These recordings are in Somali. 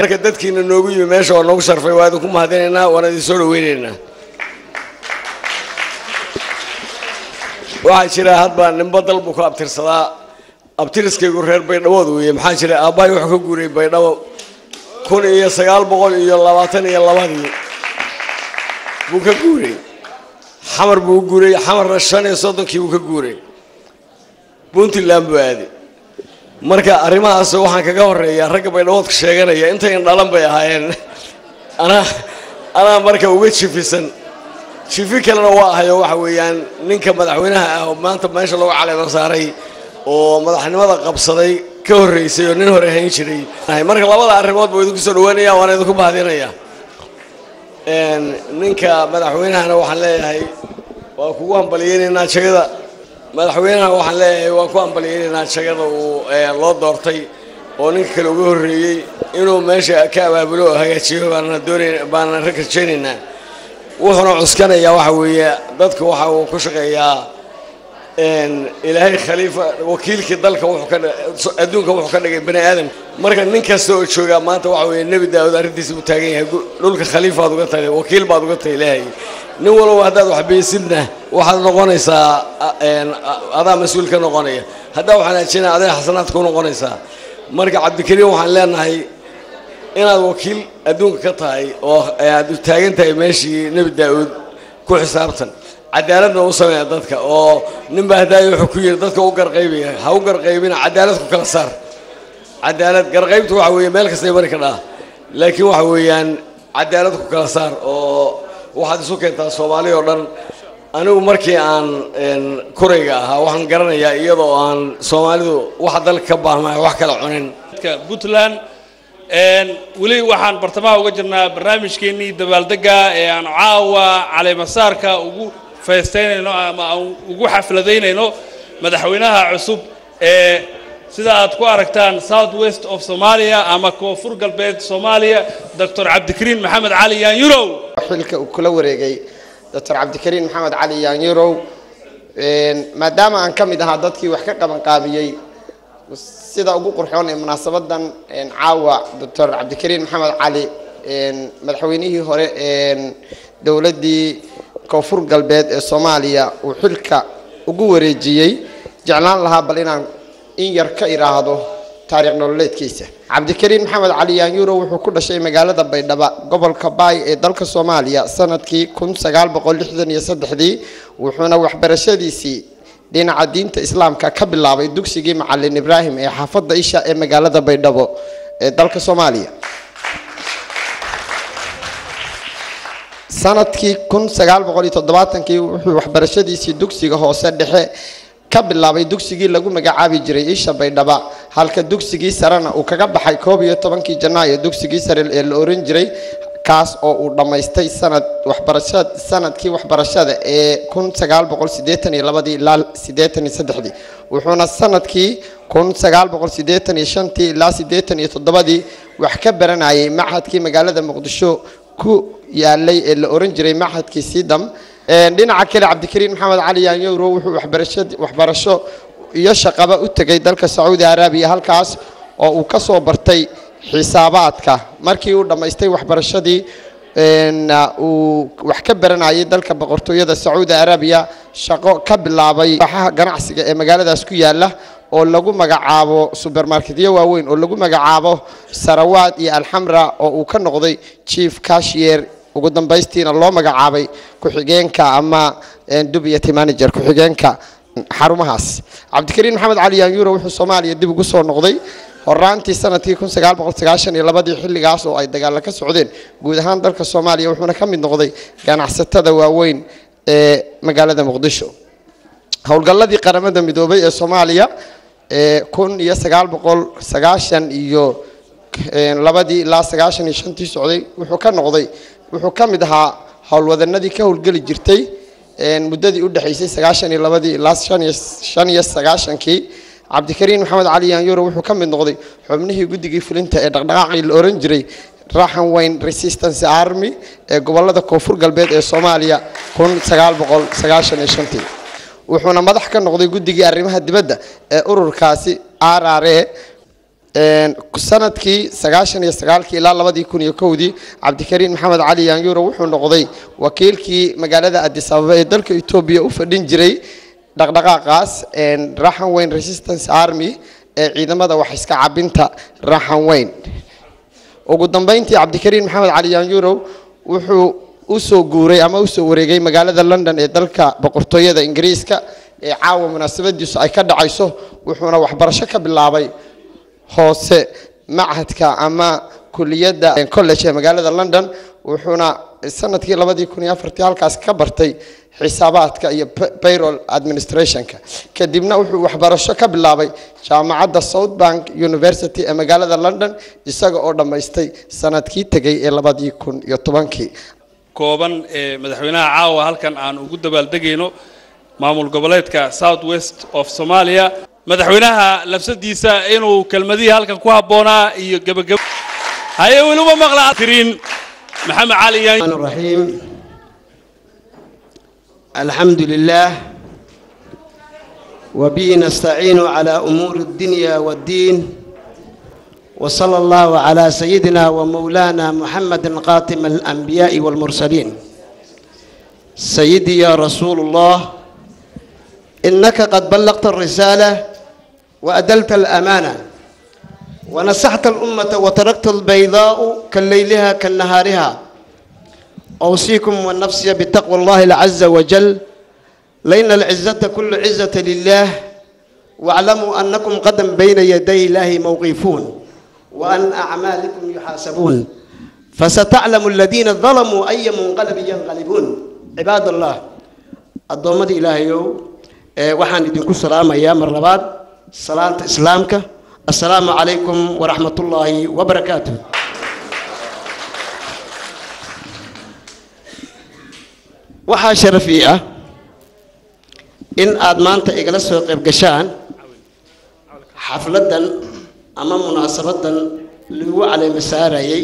Marka dadkiina noogu yimi meesha oo noogu sharfay, waa idinku mahadinaynaa, waana idin soo dhaweynaynaa. Waxaa jira hadba ninba dal buu ku abtirsadaa. Abtiriskaygu reer Baydhabood weeye. Maxaa jira, aabbahay wuxuu ka guuray Baydhabo 1922-dii buu ka guuray. Xamar buu u guuray, Xamarna 35-kii buu ka guuray, Puntland buu aaday. Marka arrimahaas waxaan kaga horeeyaa ragga Baydhaboodka sheeganaya, intayn dhalan bay ahaayeen. Anaa marka uga jifisan, jifi kalena waa ahayo. Waxa weeyaan ninka madaxweynaha ah oo maanta meesha looga caleema saaray oo madaxnimada qabsaday ka horreysay oo nin hore hayn jiray. Marka labada arrimood buu idinku soo dhawaanaya, waana idinku mahadinaya. Ninka madaxweynahana waxaan leeyahay waa kugu hambalyeynaynaa jagada. Madaxweynaha waxaan leeyahay waan ku hambalyeynaynaa jagada uu loo doortay oo ninka kale uga horreeyey. Inuu meesha ka abaabulo oo hagaajiyo baana doonay, baana rajaynaynaa. Wuxuuna cuskanayaa waxa weeye dadka waxa uu ku shaqeeyaa Ilaahay khaliifa, wakiilkii dalka wuxuu ka adduunka wuxuu ka dhigay bani aadam. Marka nin kasta oo joogaa maanta waxa weeye Nebi Daawud arrintiisa uu taagan yahay. Dhulka khaliifaad uga tahay, wakiil baad uga tahay Ilaahay. Nin walba haddaad wax beysidna waxaad noqonaysaa adaa mas-uul ka noqonaya, haddaa waxaan hajinaa aday xasanaad ku noqonaysaa. Marka Cabdikariim waxaan leenahay inaad wakiil adduunka ka tahay oo aad u taagan tahay meeshii Nebi Daawud ku xisaabtan, cadaaladna u sameeya dadka. Oo ninbaa hadaayo wuxuu ku yidhi dadka u garqaybaya, ha u garqaybina, cadaalad ku kala saar. Cadaalad garqaybtu waxa weeye meel kastay mari ka dhaa, laakiin waxa weeyaan cadaalad ku kala saar oo waxaad isu keentaa Soomaali oo dhan. Anigu markii aan kurayga ahaa waxaan garanayaa iyadoo aan Soomaalidu waxa dalka ka baahmaya wax kala cunin. Puntland weli waxaan bartamaha uga jirnaa barnaamijkeennii dabaaldega ee aan caawa caleemasaarka ugu feestaynayno ama aan ugu xafladaynayno madaxweynaha cusub ee sida aad ku aragtaan South West of Somalia ama Koonfur Galbeed Soomaaliya, Doctor Cabdikariin Maxamed Cali Yaanyurow. Xilka uu kula wareegay Doctor Cabdikariin Maxamed Cali Yaanyurow, maadaama aan ka mid ahaa dadkii wax ka qaban qaabiyey sida ugu qurxoon ee munaasabadan caawa Doctor Cabdikariin Maxamed Cali, madaxweynihii hore dowladdii Koonfur Galbeed ee Soomaaliya, uu xilka ugu wareejiyey, jeclaan lahaa bal inaan in yar ka iraahdo taariikh nololeedkiisa. Cabdikariin Maxamed Cali Yaanyuro wuxuu ku dhashay magaalada Baydhaba, gobolka Baay ee dalka Soomaaliya, sanadkii 1963-dii, wuxuuna waxbarashadiisii dhinaca diinta Islaamka ka bilaabay dugsigii Macalin Ibraahim ee xaafadda Isha ee magaalada Baydhabo ee dalka Soomaaliya. Sanadkii 1970-kii wuxuu waxbarashadiisii dugsiga hoose dhexe ka bilaabay dugsigii lagu magacaabi jiray Isha Baydhaba, halka dugsigii sarena uu kaga baxay 11-kii Janaayo dugsigii sare ee la oran jiray, kaas oo uu dhammaystay sanad waxbarasha sanadkii waxbarashada ee 1982-dii ilaa 83-dii. Wuxuuna sanadkii 1985-tii ilaa 87-dii wax ka baranayay machadkii magaalada Muqdisho ku yaalay ee la oran jiray machadkii Sidam. Dhinaca kale, Cabdikariin Maxamed Cali Yaanyowro wuxuu waxbarasho iyo shaqaba u tegay dalka Sacuudi Arabiya, halkaas oo uu ka soo bartay xisaabaadka. Markii uu dhammaystay waxbarashadii uu wax ka baranayay dalka Boqortooyada Sacuudi Arabiya, shaqo ka bilaabay waaxaha ganacsiga ee magaaladaas ku yaala oo lagu magacaabo subermarketyo waaweyn oo lagu magacaabo Sarawaad iyo Alxamra, oo uu ka noqday chief cashier, ugu dambaystiina loo magacaabay ku-xigeenka ama deputy manager, ku-xigeenka xarumahaas. Cabdikariin Maxamed Cali Yaanyuro wuxuu Soomaaliya dib ugu soo noqday horaantii sanadkii 1992-dii, xilligaas oo ay dagaalo ka socdeen guud ahaan dalka Soomaaliya, wuxuuna ka mid noqday ganacsatada waaweyn ee magaalada Muqdisho. Howlgalladii Qaramada Midoobay ee Soomaaliya ee 1992-dii ilaa 95-tii socday wuxuu ka noqday, wuxuu ka mid ahaa howlwadanadii ka howlgeli jirtay muddadii u dhexaysay 92-dii ilaa 95-kii. Cabdikariin Maxamed Cali Yaanyuro wuxuu ka mid noqday xubnihii guddigii fulinta ee dhaqdhaqaaqii la oran jiray Raxan Wayne Resistance Army ee gobolada Koonfur Galbeed ee Soomaaliya 1995-tii, wuxuuna madax ka noqday guddigii arrimaha dibadda ee ururkaasi RRA. Sanadkii 99-kii ilaa 2001-dii, Cabdikariin Maxamed Cali Yaanyuro wuxuu noqday wakiilkii magaalada Addis Ababa ee dalka Etoobiya u fadhin jiray dhaqdhaqaaqaas Raxan Weyn Resistance Army ee ciidamada wax iska cabinta Raxan Weyn. Ugu dambeyntii, Cabdikariin Maxamed Cali Yaanyurow wuxuu usoo guuray ama usoo wareegay magaalada London ee dalka Boqortooyada Ingiriiska ee caawa munaasabadiisu ay ka dhacayso, wuxuuna waxbarasho ka bilaabay hoose machadka ama kuliyadda college ee magaalada London, wuxuuna sanadkii 2004-tii halkaas ka bartay xisaabaadka iyo payroll administrationka. Kadibna wuxuu waxbarasho ka bilaabay jaamacadda South Bank University ee magaalada London, isaga oo dhammaystay sanadkii tegay ee 2010-kii. Kooban ee madaxweynaha caawa halkan aan ugu dabaaldegayno maamul goboleedka South West of Somalia, madaxweynaha lafsadiisa inuu kelmadihii halkan ku habboonaa iyo gebagabo haye weliba maqla Kariin Maxamed Cali. الرحمن الرحيم. الحمد لله وبه نستعين على أمور الدنيا والدين، وصلى الله على سيدنا ومولانا محمد خاتم الأنبياء والمرسلين. سيدي يا رسول الله، إنك قد بلغت الرسالة وأدلت الأمانة ونصحت الأمة وتركت البيضاء كليلها كالنهارها. أوصيكم والنفس بتقوى الله عز وجل، لأن العزة كل عزة لله، واعلموا أنكم غدا بين يدي الله موقفون وأن أعمالكم يحاسبون، فستعلم الذين ظلموا أي منقلب ينقلبون. عباد الله، addoommada Ilaahayow, waxaan idinku salaamayaa mar labaad salaanta Islaamka: assalaamu calaykum waraxmatullaahi wabarakaatuh. Waxaa sharaf ii ah in aad maanta igala soo qayb gashaan xafladdan ama munaasabaddan lagu caleemo saarayay.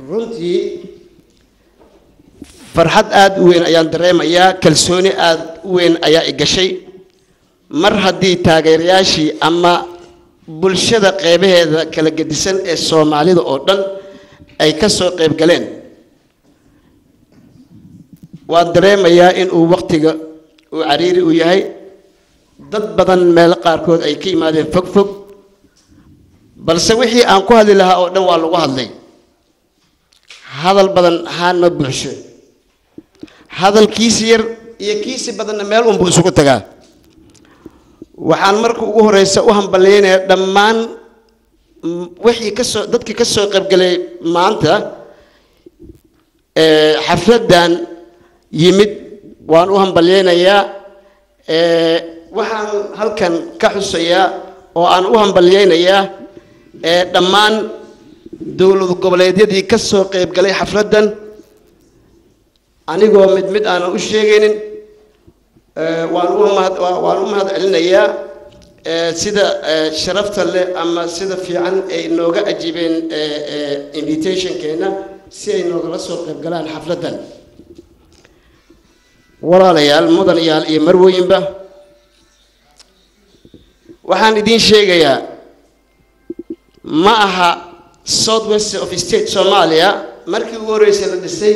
Runtii farxad aada u weyn ayaan dareemayaa, kalsooni aada u weyn ayaa i gashay mar haddii taageerayaashii ama bulshada qeybaheeda kala gedisan ee Soomaalida oo dhan ay ka soo qayb galeen. Waan dareemayaa in uu waqtiga uu cariiri u yahay, dad badan meel qaarkood ay ka yimaadeen fog fog, balse wixii aan ku hadli lahaa oo dhan waa lagu hadlay. Hadal badan haan ma buuxsho, hadalkiisi yar iyo kiisi badanna meel unbuu isugu tagaa. Waxaan marka ugu horeysa u hambaleynayaa dhammaan wixii kasoo dadkii ka soo qaybgalay maanta xafladdan yimid, waan u hambalyeynayaa. Waxaan halkan ka xusayaa oo aan u hambalyeynayaa dhammaan dowlad goboleedyadii ka soo qaybgalay xafladdan, anigoo mid mid aanan u sheegaynin. Waan u mahad celinayaa sida sharafta leh ama sida fiican ay nooga ajiibeen invitationkeena si ay noogala soo qayb galaan xafladdan. Walaalayaal, mudanayaal iyo marwooyinba, waxaan idiin sheegayaa ma aha South West of State Somalia markii ugu horreysay la dhisay.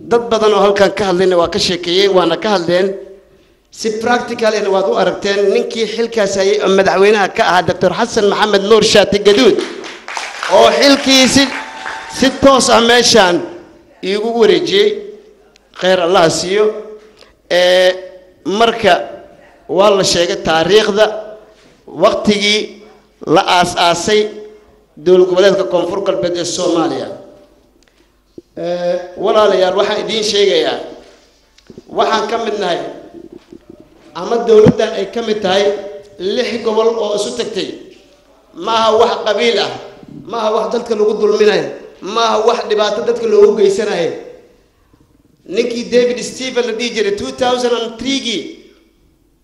Dad badan oo halkan ka hadlayna waa ka sheekeeyeen, waana ka hadleen si practicalina waad u aragteen ninkii xilkaas hayay oo madaxweynaha ka ahaa, Doctor Xasan Maxamed Nuur Shaati Gaduud, oo xilkii si toos ah meeshaan iigu wareejiyey, kheyr Allah siiyo. Marka waa la sheegay taariikhda waqtigii la aas-aasay dowlad goboleedka Koonfur Galbeed ee Soomaaliya. Walaalayaal, waxaan idiin sheegayaa waxaan ka mid nahay ama dowladdan ay ka mid tahay lix gobol oo isu tagtay. Ma aha wax qabiil ah, ma aha wax dadka lagu dulminayo, ma aha wax dhibaato dadka loogu geysanayo. Ninkii David Stephen la dhihi jiray 2003-gii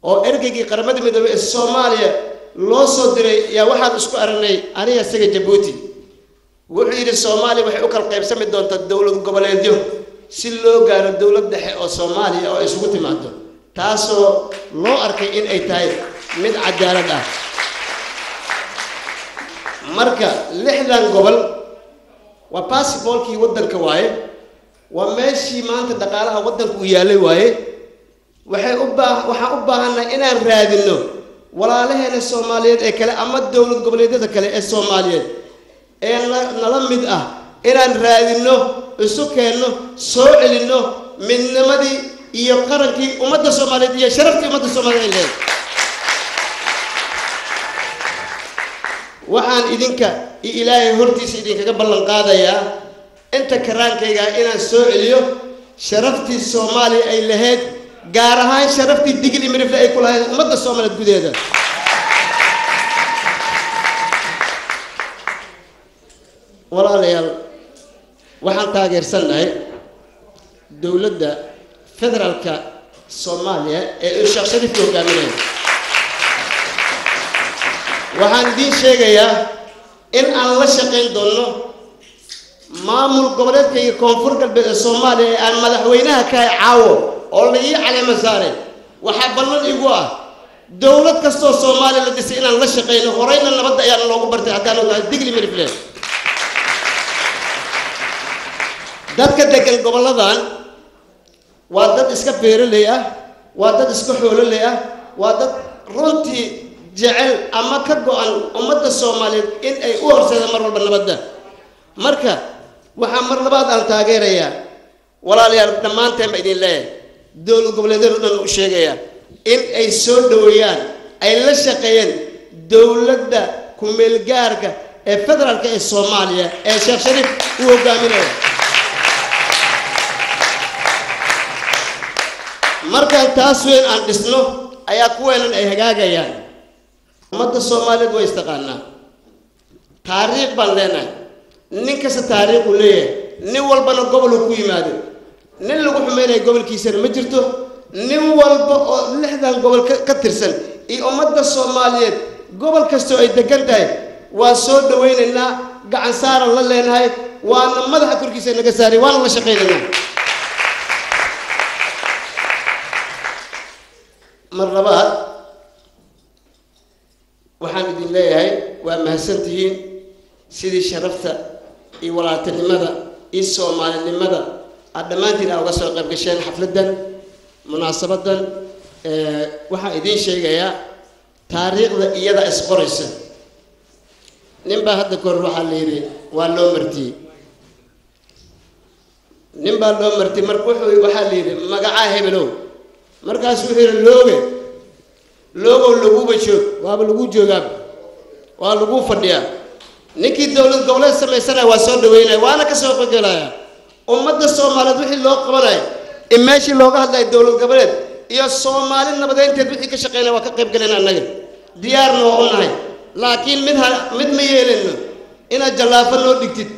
oo ergeygii Qaramada Midoobey ee Soomaaliya loo soo diray yaa waxaan isku aragnay aniga isaga Jabuuti. Wuxuu yidhi Soomaaliya waxay u kala qaybsami doontaa dowlad goboleedyo si loo gaaro dowlad dhexe oo Soomaaliya oo ay isugu timaado, taasoo loo arkay in ay tahay mid cadaalad ah. Marka 60 gobol waa bassiboolkii waddanka waaye, waa meeshii maanta dhaqaalaha waddanka uu yaalay waaye. Waxay u baa waxaan u baahannahay inaan raadinno walaalaheena Soomaaliyeed ee kale ama dowlad goboleedyada kale ee Soomaaliyeed ee nala mid ah, inaan raadinno, isu keenno, soo celinno midnimadii iyo qarankii ummadda Soomaaliyeed iyo sharaftii ummadda Soomaaliyeed ay leedahay. Waxaan idinka iyo Ilaahay hortiisa idinkaga ballan qaadayaa inta karaankayga inaan soo celiyo sharaftii Soomaaliya ay lahayd, gaar ahaan sharaftii Digil iyo Mirifle ay ku lahayd ummadda Soomaaliyeed gudaheeda. Walaalayaal, waxaan taageersannahay dowladda federaalka Soomaaliya ee uu Sheekh Shariifka hogaaminayo. Waxaan idiin sheegayaa in aan la shaqayn doonno maamul goboleedkayga Koonfur Galbeed ee Soomaaliya ee aan madaxweynaha ka ahay caawo oo la ii caleemo saaray. Waxaa ballan igu ah dowlad kastoo Soomaaliya la dhisay inaan la shaqayno. Horeyna nabadda ayaana loogu bartay haddaan ogahay Digli Mirifle. Dadka degan gobolladan waa dad iska beeraley ah, waa dad iska xoololey ah, waa dad runtii jecel ama ka go-an ummadda Soomaaliyeed in ay u horseedaan mar walba nabadda. Marka waxaa mar labaad aan taageerayaa, walaalayaal, dhammaanteen ba idin leeyahay, dowlad goboleedyada dhan u sheegayaa in ay soo dhoweeyaan, ay la shaqeeyeen dowladda ku-meelgaarka ee federaalka ee Soomaaliya ee Sheekh Shariif uu hogaaminayo. Markaan taas weyn aan dhisno ayaa kuweenan ay hagaagayaan. Ummadda Soomaaliyeed way istaqaanaa, taariikh baan leenahay, nin kasta taariikh uu leeyahay, nin walbana gobol uu ku yimaado, nin lagu xumaynayo gobolkiisana ma jirto. Nin walba oo 60 gobol ka tirsan iyo ummadda Soomaaliyeed gobol kastoo ay degan tahay waa soo dhawaynaynaa, gacan saaran la leenahay, waana madaxa korkiisa naga saaray, waana la shaqaynaynaa. Mar labaad waxaan idin leeyahay waa mahadsantihiin sidii sharafta iyo walaaltinimada iyo soomaalinimada aad dhammaantiin aa uga soo qayb gasheen xafladdan, munaasabadan. Waxaan idiin sheegayaa taariikhda iyada isqoraysa. Nin baa hadda kahor waxaa la yidhi waa loo martiyey, nin baa loo martiyey. Marka wuxuu waxaa la yidhi magacaa hebelow, markaasu wuxuu yidhi looge loogow laguba joog, waaba lagu joogaaba, waa lagu fadhiyaa. Ninkii dowlad goboleed samaysanaya waa soo dhaweynaya, waana ka soo qaybgalaya. Ummadda Soomaaliyeed wixii loo qabanaya in meeshii looga hadlaya dowlad goboleed iyo Soomaali nabadeynteed wixii ka shaqeynaya waa ka qayb galayna, annaga diyaarna waa u nahay. Laakiin mid ha mid ma yeelayno inaad jallaafo noo dhigtid,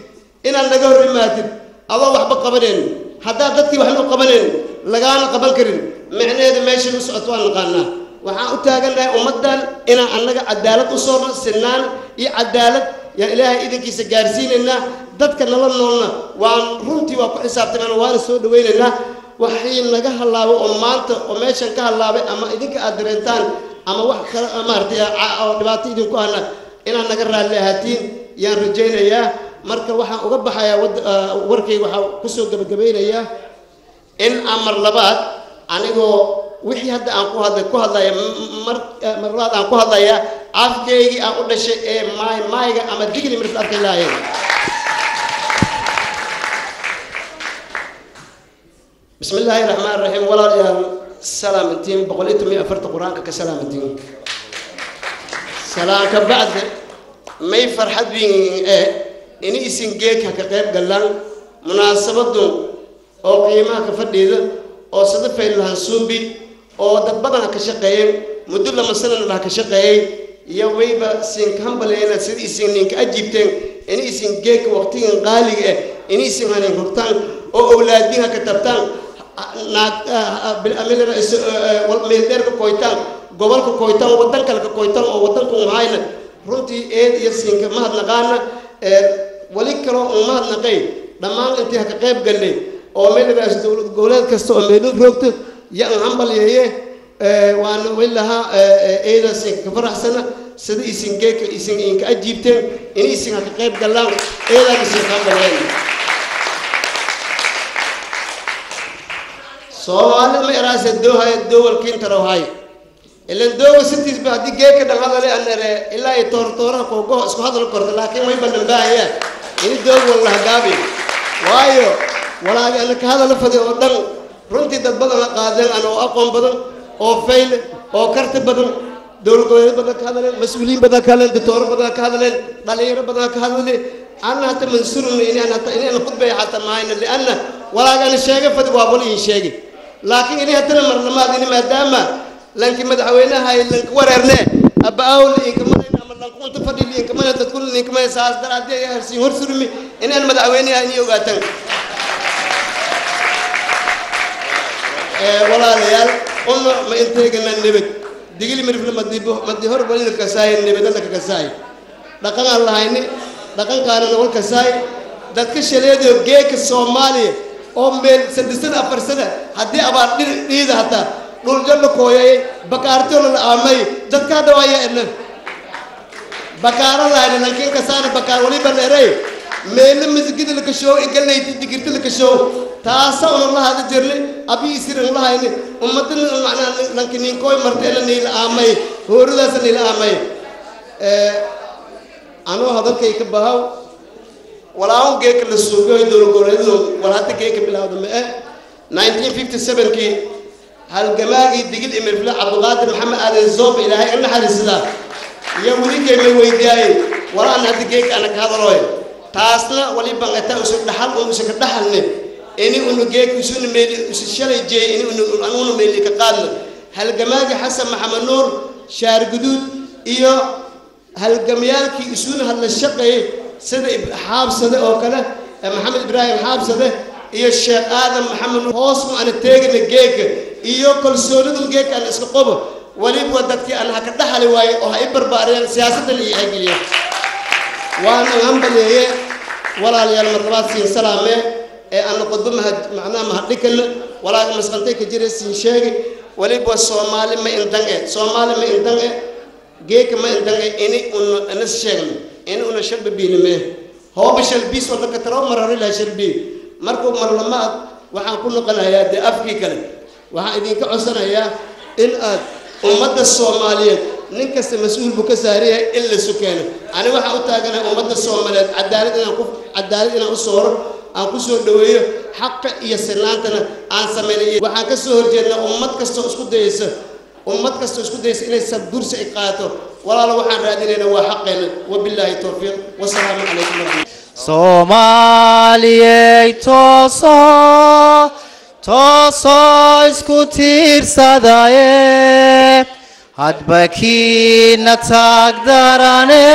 inaad naga hor imaatid adoo waxba qabanayn. Haddaad dadkii waxna u qabanayn lagaana qaban karin, micnaheedu meeshay u socoto waan naqaanaa. Waxaan u taagannahay ummaddan inaan annaga cadaalad u soorno, sinaan iyo cadaalad yaa Ilaahay idinkiisa gaarsiinaynaa. Dadka nala noolna waan runtii waa ku xisaabtamayna, waana soo dhawaynaynaa. Waxii naga hallaabay oo maanta oo meeshan ka hallaabay ama idinka aad dareentaan ama wax kale maaragtay oo dhibaato idinku ahna, inaad naga raalli ahaatiin yaan rajaynayaa. Marka waxaan uga baxayaa warkayga, waxaa kusoo gabagabaynayaa in aan mar labaad anigoo wixii hadda aan ku hadlay ku hadlaya, mar mar labaad aan ku hadlayaa afkaygii aan u dhashay ee maay maayga ama Digli Mirfil afkay lahaayeen. Bismi illaahi raxmaan raxiim. Walaalayaal, salaamantiin, 114 qur-aanka ka salaamantiin. Salaan ka bacdi, may farxad weyn ee ini isin geedka ka qayb galaan munaasabadun oo qiimaha ka fadhiida oo sadafay lahan suubi oo dad badan ha ka shaqeeyeen, muddo 2 sanana laha ka shaqeeyey iyo wayba siinka hambaleyna sida isin ninka ajiibteen ini isin geedka waqtigan qaaliga ah ini isin hanin hurtaan oo owlaadiin ha ka tabtaan meeldheer ka koytaan, gobolka koytaan, waddan kale ka koytaan oo waddanka un hayna. Runtii eed iyo siinka mahadnaqaana. Wali kaloo un mahadnaqay dhammaan intii ha ka qayb gallay oo meelraas dowlad goboleed kasta oo meelo roogto ya an hambalyeeye, waana wali lahaa eeda siinka ka faraxsana. Sida isin geeka isin inka ajiibteen in isin ha ka qayb galaan, eedaan isin ka hambalyeyn. Soomaalida ma eraase doohay doowalkiintarawhay ilan dooga sitiisba haddii geeka dhan hadale an ere ilaa iyo toortooraha koogoho isku hadal korta, laakiin way banan baahaya ini doog walla hagaabi waayo walaagi ana ka hadala fadi oo dhan. Runtii dad badan la qaadeen ana oo aqoon badan oo fayle oo karti badan, dowlad goboleed badan ka hadleen, mas-uuliyiin badan ka hadleen, doctooro badan ka hadleen, dhalinyaro badan ka hadleen. Ana hata mansurna inaan hata inaan khudbay hata maayna, lianna walaagi ana sheega fadi waa wal ii sheegi, laakiin ini hatana marlamaad ini maadaama lanki madaxweynaha lanka wareerne abba awl inkamadayna ama lanka unta fadhi inkamana dadkun inkamana, saas daraadii ay harsiin hor surmi inaan madaxweynaha inay ogaataan. Walaalayaal, una ma inteegana nabad digili mirifle madibo madi hor balina kasaay nabadana ka kasaay dhaqan aan lahayni dhaqankaanana wal kasaay dadka shaleedo geeka Soomaaliya oo meel 3 sana 4 sana haddii abaar dhiida hataa dhuljo la kooyay bakaarto la aamay dadka hadda waa ina bakaara lahayni lankiin kasaana bakaar waliba leeray meelo masjid la kashow ingalaydi digirta la kashow taasa una la hada jirnay abi isirin la hayni ummadana macnaa lanki ninkooy marteena niila aamay hooradaasa niila aamay. Anoo hadalkay ka bahaw walaahun geeka la suugayo dowlad goboleedyadu wal hadda geeka bilowda ma eh. 1957kii halgamaagii Digil Imirfle Cabdiqaadir Maxamed Aadan Zoob, Ilaahay in naxariisada, iyo weligay may weydiyaayey walaan hadda geeka ana ka hadalooy taasna waliba ngata usu dhaxal oo usu ka dhaxalne ini unu geeka usuna meeli usu shalay jeey ini unu anuna meeli ka qaadno. Halgamaagii Xasan Maxamed Nuur Shaar Guduud iyo halgamayaalkii isuna hadla shaqeeyey sida Xaabsade oo kale, Maxamed Ibraahim Xaabsade iyo Sheekh Aadan Maxamed Nuur, hoos mu ana teegana geeka iyo kalsoonidun geeka ana iska qobo waliba dadkii ana ha ka dhaxali waaye oo ha i barbaariyaan siyaasaddan iyo xageliyeen waana hambaliyeeye. Walaalayaal, mar labaad siin salaame ee ana qodbo mahad macnaha mahadhikana walaaga masqantay ka jira siin sheegi waliba Soomaali ma indan e, Soomaali ma indan e, geeka ma indan e ini una anas sheegno ini una shalba biinime hooba shalbiis wala ka taro mar hore la shalbi. Markuu mar lamaad waxaan ku noqonayaa dee afkii kale, waxaan idinka codsanayaa in aad ummadda Soomaaliyeed nin kasta mas-uul buu ka saaran yahay in la sukeeno. Ani waxaan u taaganahay ummadda Soomaaliyeed cadaalad inaan ku cadaalad inaan u sooro, aan ku soo dhaweeyo xaqa iyo sinaantana aan samaynay. Waxaan ka soo horjeednaa ummad kastoo isku dayeysa, ummad kastoo isku dayeysa inay sadbursi ay qaato. Walaalo, waxaan raadinaynaa waa xaqeena. Wabilaahi towfiiq, wasalaamu calaykum waraxmat. Soomaaliyey, tooso toosoo isku tiirsadaye, hadba kiina taag darane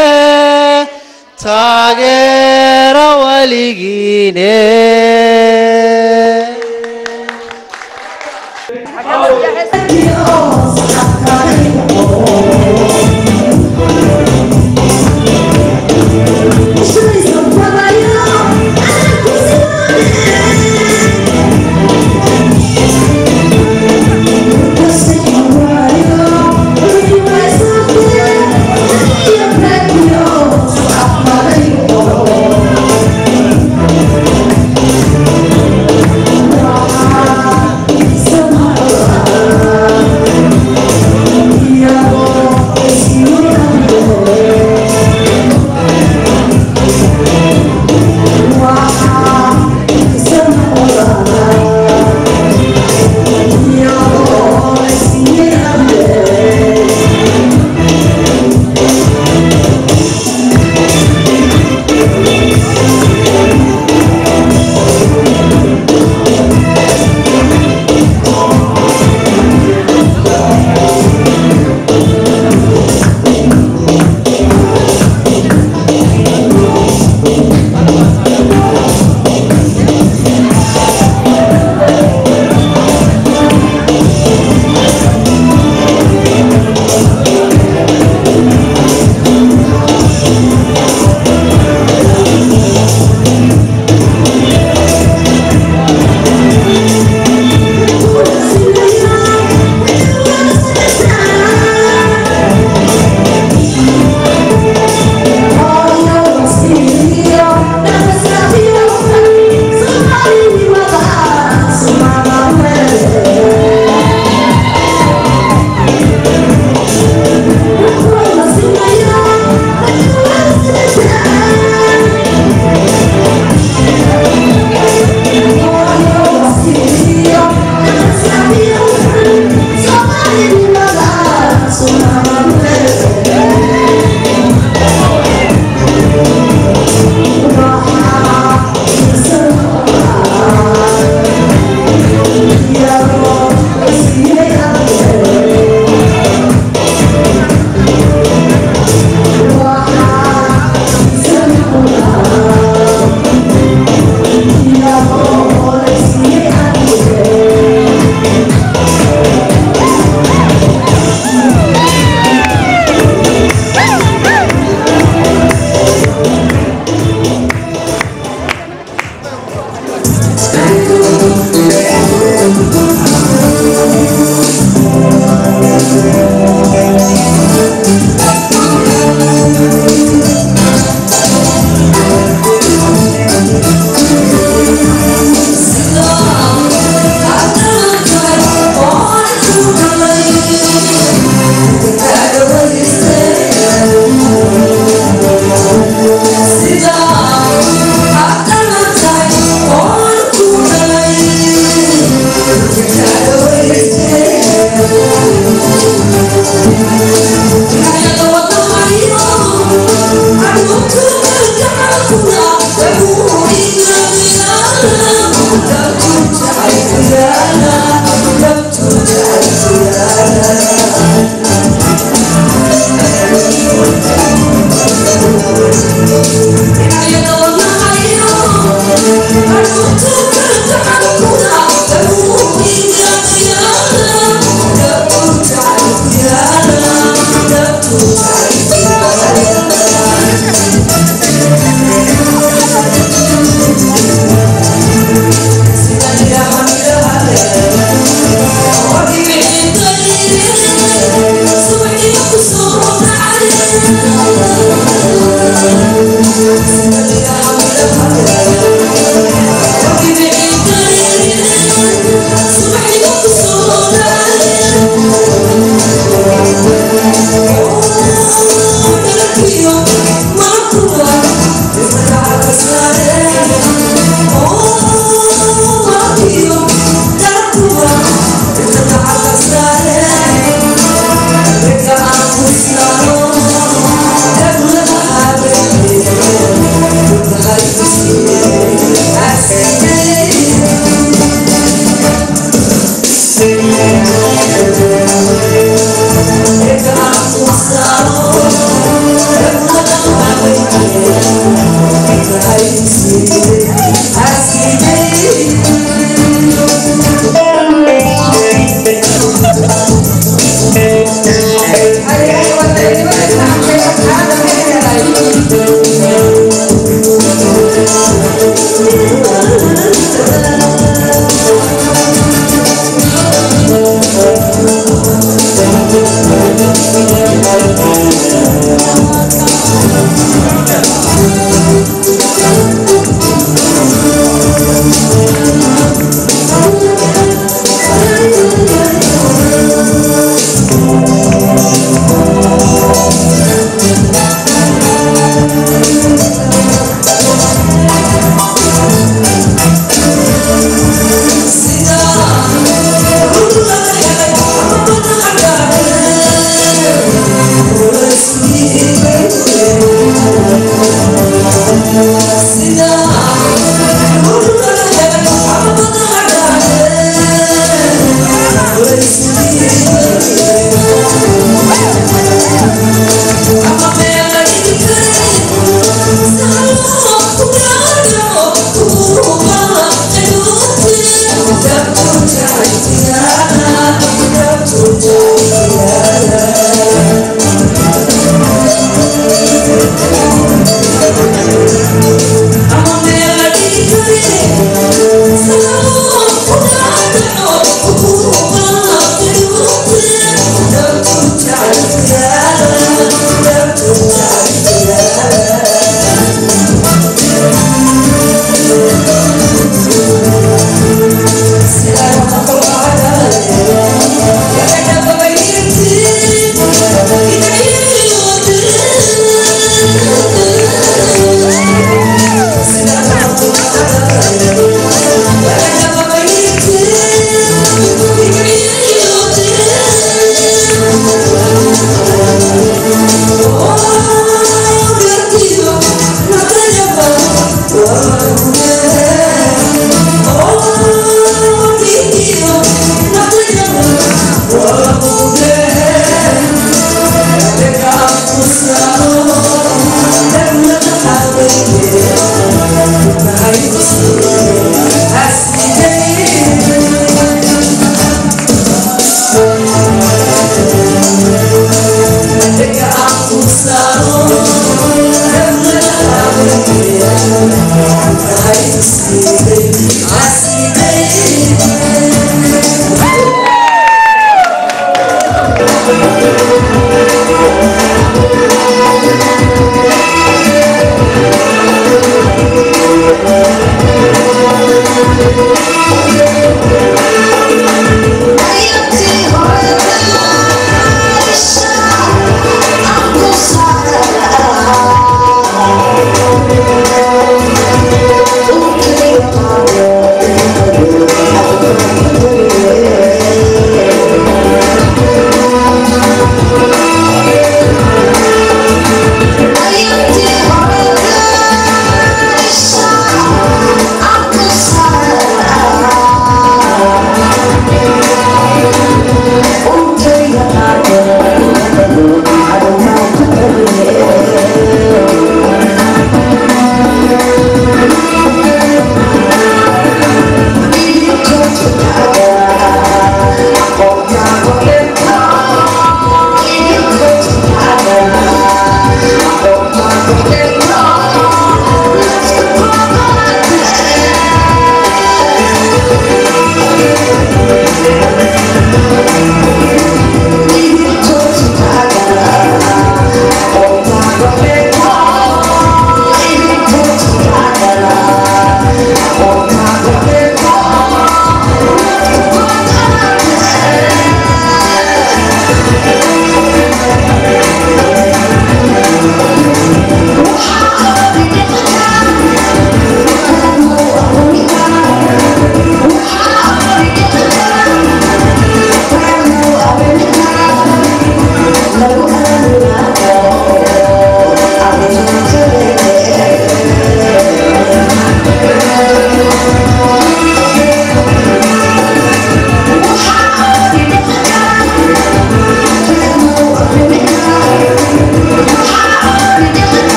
taageera weligiine.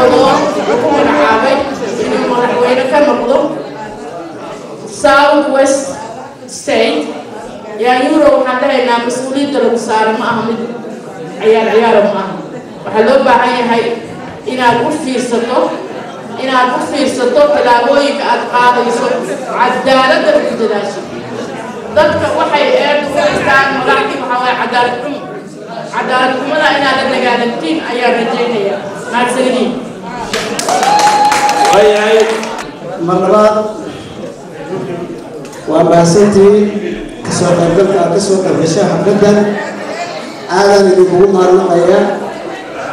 Caawa loo ku magacaabay inuu madaxweyne ka noqdo South West State. Yaanyuuro, waxaan dhahaynaa mas-uuliyadda lagu saaro ma aha mid ciyaar ciyaara ma aha. Waxaa loo baahan yahay inaad u fiirsato tallaabooyinka aad qaadayso, cadaaladda ku dadaasho. Dadka waxay eed u haystaan madaxdii waxaa waaye cadaalad xumo. Cadaalad xumada inaad la dagaalantiin ayaan rajaynaya. Mahadsanidin. Waayahay. Mar labaad waa mahadsantihiin kasoo qaybgalka aad kasoo qaybgashay xafladdan. Aadaan idinkugu mahadnaqayaa.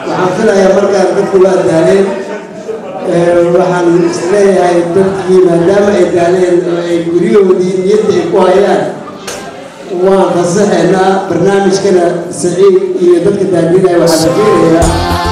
Waxaan filayaa markaan dadku waa daaleen. Waxaan isleeyahay dadkii maadaama ay daaleen oo ay guryahoodii niyadda ay ku hayaan, waan fasaxaynaa barnaamijkana. Saciid iyo dadka daadinaya waxaan rajaynayaa.